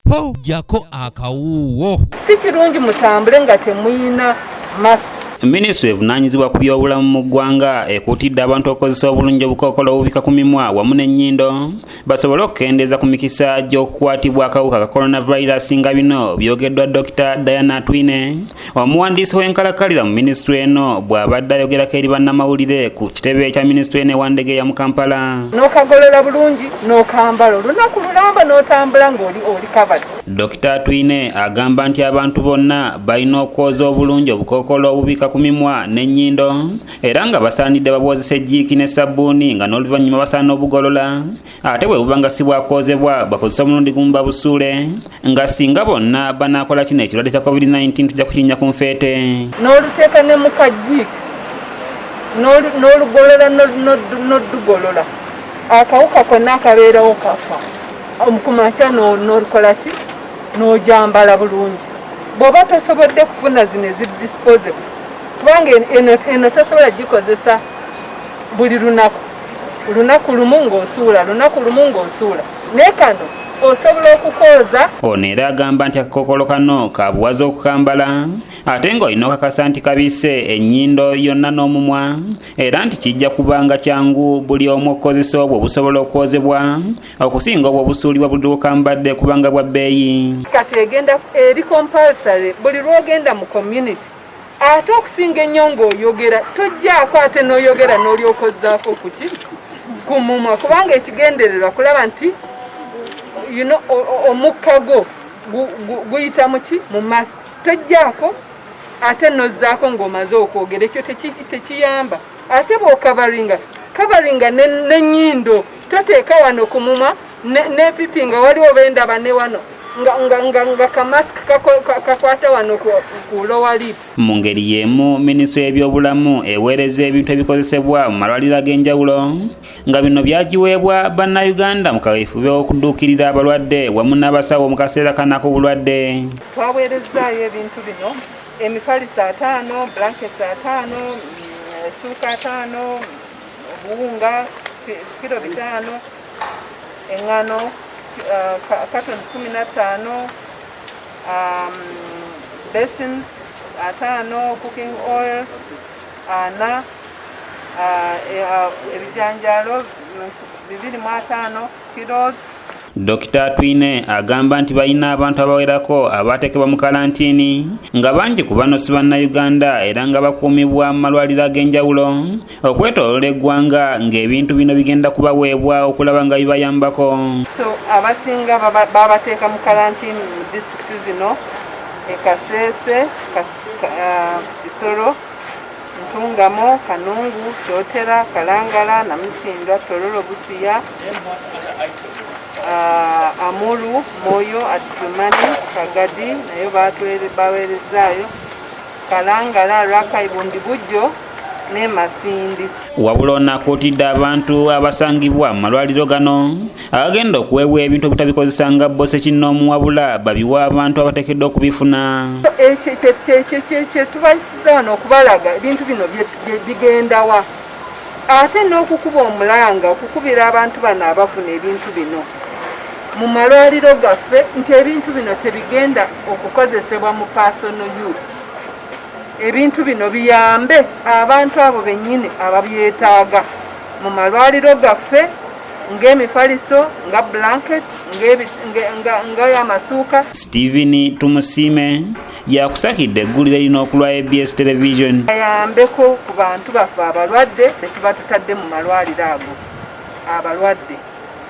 Ho, jjako akawuuwo. Si kirungi mutambule nga temuyina masks. Minisitule evunaanyizibwa ku byobulamu mu ggwanga ekuutidde abantu okukozesa obulungi obukookolo obubika ku mimwa wamu n'ennyindo basobole okukendeeza ku mikisa gy'okukwatibwa akawuka ka coronavirus, nga bino byogeddwa Dr Diana Atwine, omuwandiisi w'enkalakkalira mu minisitule eno, bw'abadde ayogerako eri bannamawulire ku kitebe kya minisitule eno e Wandegeya mu Kampala. N'okagolola bulungi n'okambala olunaku lulamba n'otambula ng'oli oli covered. Dr Atwine agamba nti abantu bonna balina okwoza obulungi obukookolo obubika ku mimwa n'ennyindo, era nga basaanidde babwozesa ejjiiki ne sabbuuni, nga n'oluvannyuma basaana obugolola, ate bwe buba nga si bwakwozebwa bakozesa omulundi gumu babusuule, nga singa bonna banaakola kino, ekirwadde kya COVID-19 tujja kukinnya ku nfeete. N'oluteeka ne mu ka Jik, n'olugolola, n'oddugolola, akawuka konna akabeerawo kafa. Ku makya n'olukola ki, n'ojambala bulungi. Bw'oba tosobodde kufuna zino ezi disposable, kubanga eno tosobola gikozesa buli lunaku, lunaku lumu ng'osuula, lunaku lumu ng'osuula, naye kano osobola okukooza. Ono era agamba nti akakookolo kano kabuwaza okukambala, ate ng'olina okakasa nti kabisse ennyindo yonna n'omumwa, era nti kijja kubanga kyangu buli omu okukozesa obwo obusobola okwozebwa okusinga obwo obusuulibwa buli lwokambadde, kubanga bwa bbeeyi. Kati egenda eri compulsory buli lwogenda mu community, ate okusinga ennyo ng'oyogera, tojjaako ate n'oyogera n'olyokozzaako kuki, ku mumwa, kubanga ekigendererwa kulaba nti omukka gwo guyita muki, mu mask. Tojjaako ate nozzaako ng'omaze okwogera, ekyo tekiyamba. Ate bw'ocoveringa, coveringa n'ennyindo, toteeka wano ku mumwa n'epipi nga waliwo bendaba ne wano nga ka mask kakwata wano ku lower lip. Mu ngeri y'emu, minisitule y'ebyobulamu eweereza ebintu ebikozesebwa mu malwaliro ag'enjawulo, nga bino byagiweebwa Bannayuganda mu kaweefube okudduukirira abalwadde wamu n'abasawo mu kaseera kano ak'obulwadde. Twaweerezaayo ebintu bino: emifaliso 50, blankets 50, esuuka 50, obuwunga kilo 5, eŋŋano carton 15, basins 50, cooking oil 40, ebijanjaalo 250 kilos. Dr Twine agamba nti balina abantu abawerako abateekebwa mu kalantiini, nga bangi ku bano si Bannayuganda, era nga bakuumibwa mu malwaliro ag'enjawulo okwetooloola eggwanga, ng'ebintu bino bigenda kubaweebwa okulaba nga bibayambako. So abasinga babateeka mu kalantiini mu disitulikiti zino: e Kasese, Kisoro, Ntungamo, Kanungu, Kyotera, Kalangala, Namisindwa, Tororo, Busia, Amuru, Moyo, Adjumani, Kagadi nayo baweerezaayo, Kalangala, Rakai, Bundibugyo ne Masindi. Wabula ono akuutidde abantu abasangibwa mu malwaliro gano agagenda okuweebwa ebintu obutabikozesa nga bo ssekinnoomu, wabula babiwa abantu abateekeddwa okubifuna. Ekyo kyetubayisiza wano okubalaga ebintu bino bigendawa, ate n'okukuba omulanga, okukubira abantu bano abafuna ebintu bino mu malwaliro gaffe nti ebintu bino tebigenda okukozesebwa mu personal use. Ebintu bino biyambe abantu abo bennyini ababyetaaga mu malwaliro gaffe, ng'emifaliso, nga blanket, ng'amasuuka. Stephen Tumusiime yakusakidde eggulire lino okulwa ABS Television. Bayambeko ku bantu baffe abalwadde be tuba tutadde mu malwaliro ago abalwadde.